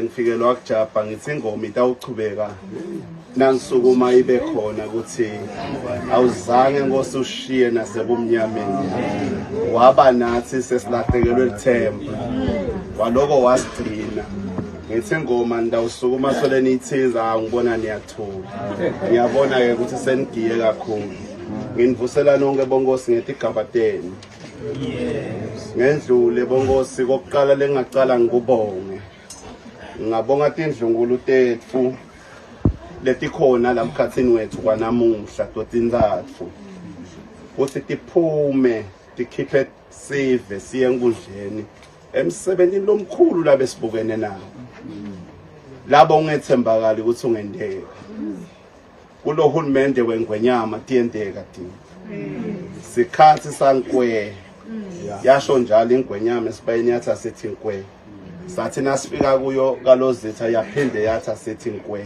ngifikelwa kujabha ngithi ingoma itawuchubeka nangisukuma ibe khona ukuthi awuzange nkosi ushiye nasebumnyameni waba nathi sesilahlekelwe lithemba waloko wasigcina ngithi ingoma ndawusukuma sole niyithiza ngibona niyathula ngiyabona-ke ukuthi senigiye kakhulu nginivusela nonke bonkosi ngetigaba tenu ngendlule bonkosi kokuqala lengingacala ngikubonge ngingabonga tindlunkulu tetfu letikhona la mkhathini wethu kwanamuhla totintsatfu kutsi tiphume tikhiphe sive siye enkundleni emsebentini lomkhulu labesibukene nawo labo ungethembakali ukuthi ungenteka kulo hulumende wengwenyama tiyenteka tini sikhathi sankwe yasho njalo ingwenyama esibayeni yathi asithi nkwe sathi nasifika kuyo kalozitha yaphinde yathi asithi nkwe.